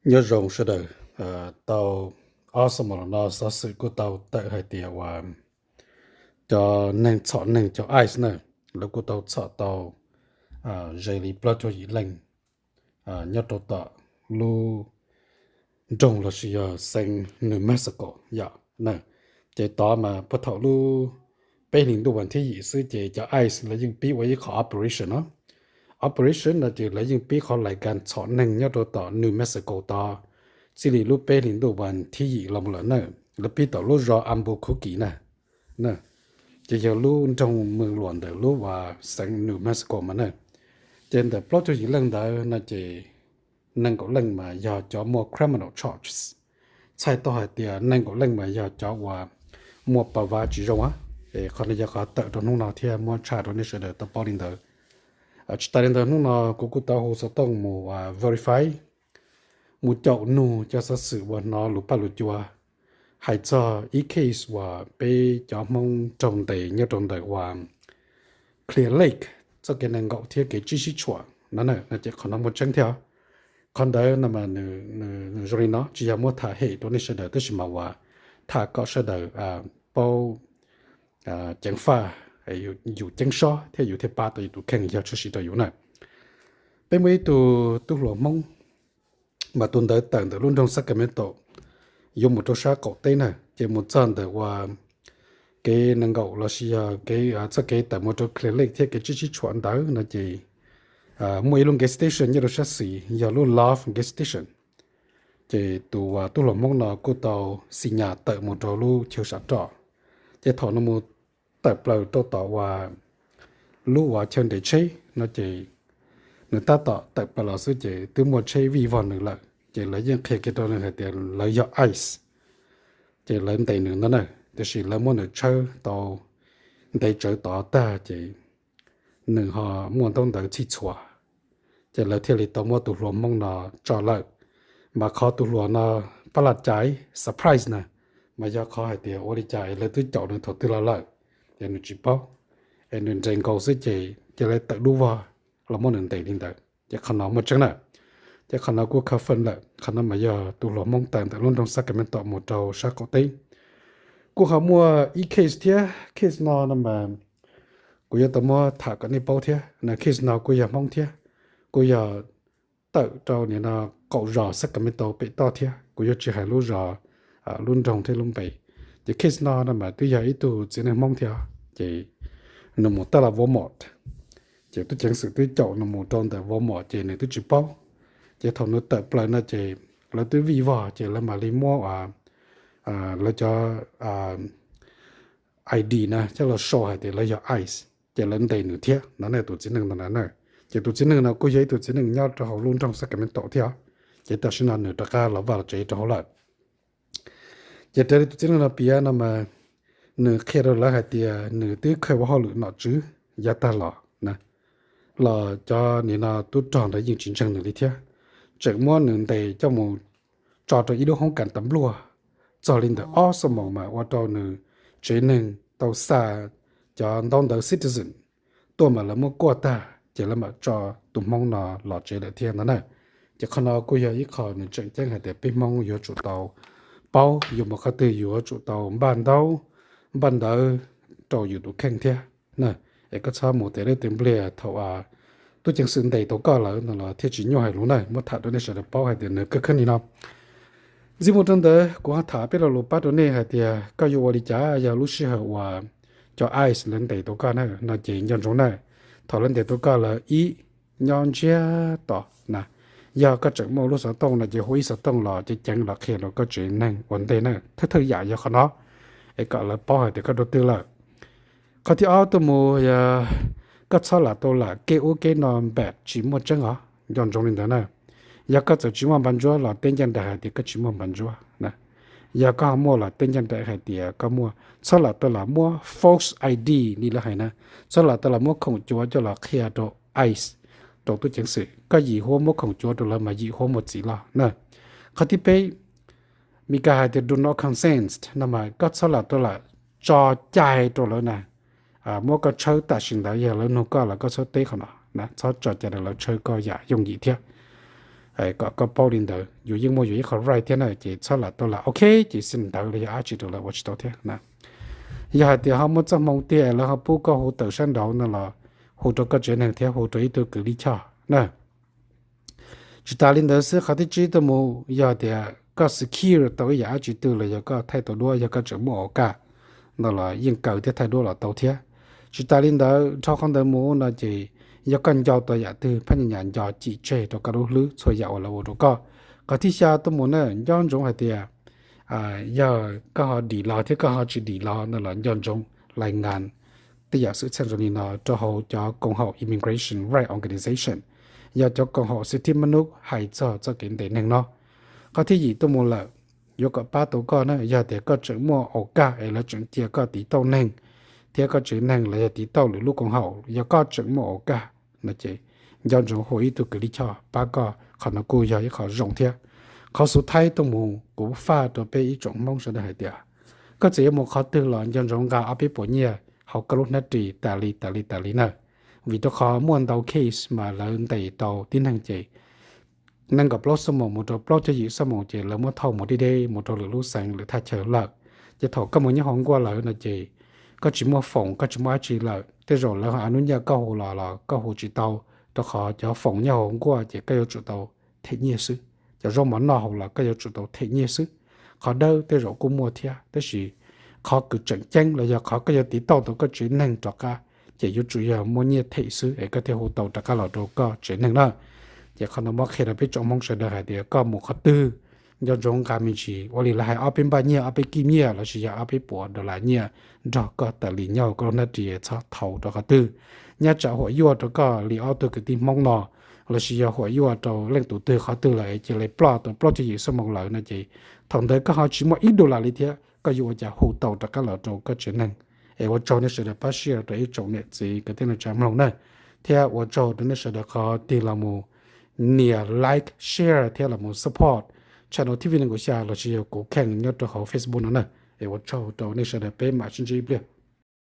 Nyob zoo sawv daws, tau ob xuab moos los no xov xwm kuj tau tawm hais tias uas cov neeg txhom neeg cov ICE na, lawv kuj tau txhom tau ze li plaub caug yim leej nyob rau tom lub nroog los sis yog xeev New Mexico yom na. Ces tod mas puag thaum lub peb hlis ntuj vas thib yim xwb ces cov ICE lawv yeej pib ua ib qho operation no. Operation no ces lawv yeej pib qhov lais kas txhom neeg nyob rau tom New Mexico tod txij li lub peb hlis ntuj vas thib yim los mus lawm na. Lawv pib tom lub zos Albuquerque na, ces yog lub nroog Mws Luam ntawm lub uas xeev New Mexico mas na. Ces ntawm plaub caug yim leej ntawd no ces nees nkaum leej mas yog cov muaj criminal charges. Txhais tau hais tias nees nkaum leej mas yog cov uas muaj pas vav tsis zoo. Qhov no yog qhov tawm rau hnub no thiab muab tshaj rau nej sawv daws tau paub li ntawd. Tsis tas li ntawd hnub no kuv kuj tau hu xov tooj mus verify, mus caum nug cov xov xwm uas hnov lus paj lus cua hais txog ib case uas peb cov Hmoob raug ntes nyob rau ntawm uas Clear Lake txoj kev nees nkaum thiab kev tsib sib tshuam no na. No ces qhov no muaj tseeb thiab. Qhov ntawd no mas nws zoo li no, tsis yog muab tham hem rau nej sawv daws tab sis mas uas tham kom sawv daws paub ceev faj, yus ceeb sob thiab yus thiaj pab tau yus tus kheej yog tshwm sim rau yus na. Peb muaj ib tug tub hluas Hmoob mas tus ntawd tawm ntawm lub nroog Sacramento yuav mus rau sab qaum teb na, ces mus txog ntawm uas kev nees nkaum los sis yog txoj kev tawm mus rau Clear Lake thiab kev tsib sib tshuam ntawd no ces muaj ib lub gas station nyob rau sab xis yog lub Love gas station. Ces tus tub hluas Hmoob no kuj tau xi nyas tawm mus rau lub chaw sam roj, ces thaum nws mus tawm plaws rau tom uas lub uas chaw nres tsheb no ces nws tab tom tawm plaws los xwb ces twb muaj tsheb vij vog nws lawm, ces lawv yeej qhia kiag rau nws hais tias lawv yog ICE, ces lawv ntes nws ntawd na. Tiam sis lawv muab nws tshawb tau ntev tsawv tod tag ces nws ho muaj ntaub ntawv txhij txhua, ces lawv thiaj li tau muab tus hluas Hmoob no tso lawm. Mas qhov tus hluas no pab laj cai surprise na, mas yog qhov hais tias ua li cas es lawv twb caum nws thaum twg los lawm, ces nws tsis paub, es nws nres nkaus xwb ces cia li tawm dub vog los muab nws ntes li ntawd. Ces qhov no muaj tseeb na, ces qhov no kuj confirm lawm. Qhov no mas yog tus hluas Hmoob tawm ntawm lub nroog Sacramento mus rau sab qaum teb. Kuj ho muaj ib case thiab, case no no mas kuv yuav tau muab tham kom nej paub thiab. Case no kuj yog Hmoob thiab, kuj yog tawm rau nim no qaum zos Sacramento pem toj thiab, kuv yuav tsis hais lub zos, lub nroog thiab lub npe. Ces case no no mas twb yog ib tug txiv neej Hmoob thiab, ces nws mus tab laj Walmart, ces tub ceev xwm twb caum nws mus rau ntawm Walmart ces nws twb tsis paub. Ces thaum nws tawm plaws no ces lawv twb vij vog ces lawv mam li muab lawv cov ID na coj los show hais tias lawv yog ICE, ces lawv ntes nws thiab no ne. Tus txiv neej no na, ces tus txiv neej no kuj yog ib tug txiv neej nyob rau hauv lub nroog Sacramento thiab, ces tam sim no nws rov qab los vaj los tsev rau hauv lawm. Ces raws li tus txiv neej no piav no mas nws qhia rau lawv hais tias nws twb khaws ua hauj lwm nom tswv yav tag los na, los cov nim no tub rog ntawd yeej tsis ntseeg nws li thiab, tseem muab nws ntes coj mus tso rau ib lub hoob kas tas npluaj txog li ntawm ob xuab moos mas ua rau nws tsev neeg tau xa cov ntaub ntawv citizen tuaj mas lawv muab kuaj tag ces lawv mam tso tus Hmoob no los tsev lawm thiab no na. Ces qhov no kuj yog ib qho nws tseem ceeb hais tias peb Hmoob yuav tsum tau paub, yus mus qhov twg yus yuav tsum tau npaj ntaub npaj ntawv rau yus tus kheej thiab na. Es koj txhob mus tes deb tes npliag thaum tub ceev xwm ntes tau koj lawm no los thiaj tsis nyuaj hais lus na. Muab tham rau nej sawv daws paub hais tias nws kawg kawg li no. Ntxiv mus rau ntawd kuv ho tham peb lo lus pab rau nej hais tias koj yuav ua li cas yog lub sij hawm uas cov ICE lawv ntes tau koj na no ces nco ntsoov na, thaum lawv ntes tau koj lawm ib, nyob ntsiag to na, yog koj tseem muaj lub xov tooj no ces hu ib xov tooj los ceev ceev los qhia rau koj tsev neeg ua ntej na. Thawj thawj yam yog qhov no, es kom lawv paub hais tias koj dua twg lawm. Qhov thib ob tuaj mus yog koj txhob lam tau lam keb ub keb no npam tsis muaj tseeb os, nco ntsoov li ntawd na. Yog koj txawm tsis muaj npaj ntsuab los tej ncaj nraim hais tias koj tsis muaj npaj ntsuab na. Yog koj ho muaj los tej ncaj nraim hais tias koj muaj. Txhob lam tau lam muab false ID li lawv hais na, txhob lam tau lam muab khoom cuav coj los qhia rau ICE, rau tub ceev xwm. Koj yim huab muab khoom cuav rau lawv mas yim huab muaj txim loj na. Qhov thib peb, Meskas hais tias do not consent no mas koj txhob lam tau lam tso cai rau lawv na. Muab koj tshawb tam sim ntawd yog lawv nug koj los koj txhob teb qhov no, txhob tso cai rau lawv tshawb koj yam yooj yim thiab. Kom koj paub li ntawd, yus yeej muaj yus ib qho right thiab na, ces txhob lam tau lam ok ces xij ntawd los yog dab tsi rau lawv ua tsis tau thiab na. Yog hais tias ho muaj txoj hmoo tiag es lawv ho pub koj hu tawm sab nraud no los hu rau koj tsev neeg thiab hu rau ib tug kws lij choj na. Tsis tas li ntawd xwb, qhov thib tsib tuaj mus yog tias koj secure tau ib yam dab tsi twg los yog koj thaij tau duab, yog koj tseem muaj o kaj no los yeej kaw thiab thaij duab los tau thiab. Tsis tas li ntawd, dhau qhov ntawd mus no ces yog koj nco tau yam twg, phab nyas nyas nco cim tseg rau koj lub hlwb txhua yam uas lawv ua rau koj. Qhov thib xya tuaj mus na, nco ntsoov hais tias yog koj ho dim los thiab koj ho tsis dim los no los nco ntsoov lais ngas tej yam xwm txheej zoo li no rau hauv cov koom haum Immigration Rights Organization, yog cov koom haum xib thib mab nub hais txog txoj kev ntes neeg no. Qhov thib yim tuaj mus lawm, yuav kom pab tau koj na, yog tias koj tseem muaj o kaj es lawv tseem cia koj tiv tauj neeg thiab koj tsev neeg los yog tiv tauj lwm lub koom haum, yog koj tseem muaj o kaj no ces nco ntsoov hu ib tug kws lij choj pab koj. Qhov no kuj yog ib qho zoo thiab. Qhov xub thawj tuaj mus kuv faj rau peb ib tsoom Hmoob sawv daws hais tias koj txawm yuav mus qhov twg los nco ntsoov nqa ob peb puas nyiaj hauv koj lub hnab ris tas li tas li tas li na. Vim rau qhov muaj ntau case mas lawv ntes tau tib neeg ces nees nkaum plaub xuab moos mus rau plaub caug yim xuab moos ces lawv muab thauj mus deb deb mus rau lwm lub xeev lwm thaj chaw lawm. Ces thaum koj mus nyob hauv nkuaj lawm no ces koj tsis muaj foom, koj tsis muaj dab tsi lawm, tej zaum lawv ho ua nyiaj koj hu los los koj hu tsis tau, rau qhov cov foom nyob hauv nkuaj ces koj yuav tsum tau them nyiaj xwb. Cov zaub mov noj hauv los koj yuav tsum tau them nyiaj xwb. Qhov dawb tej zaum kuj muaj thiab, tab sis qhov kws tseem ceeb los yog qhov koj yuav tiv tauj tau koj tsev neeg rov qab ces yuav tsum yog muaj nyiaj them xwb es koj thiaj hu tau rov qab los rau koj tsev neeg na. Ces qhov no muab qhia rau peb tsoom Hmoob sawv daws hais tias koj mus qhov twg nco ntsoov nqa me ntsis, ua li lawv hais ob peb npaj nyiaj ob peb kib nyiaj lossis yog ob peb puas dollar nyiaj nrog koj tas li nyob hauv koj lub hnab ris, txhob thau rau qhov twg. Nyob tsam huam yuaj rau koj li ob tug kwv tij Hmoob no, lossis yog huam yuaj rau leej tus twg qhov twg lawm cia li ploj tau plaub caug yim xuab moos lawm no ces thaum ntawd koj ho tsis muaj ib dollar li thiab, koj yuav ua cas hu tau rov qab los rau koj tsev neeg? Es ua tsaug nej sawv daws pab share rau ib tsoom niam txiv kwv tij neej tsa mloog na, thiab ua tsaug rau nej sawv daws qhov tig los mus nias like, share thiab los mus support channel T V nees nkaum xya lossis yog kuv kheej nyob rau hauv Facebook no na. Es ua tsaug rau nej sawv daws, peb mam sib ntsib ib pliag.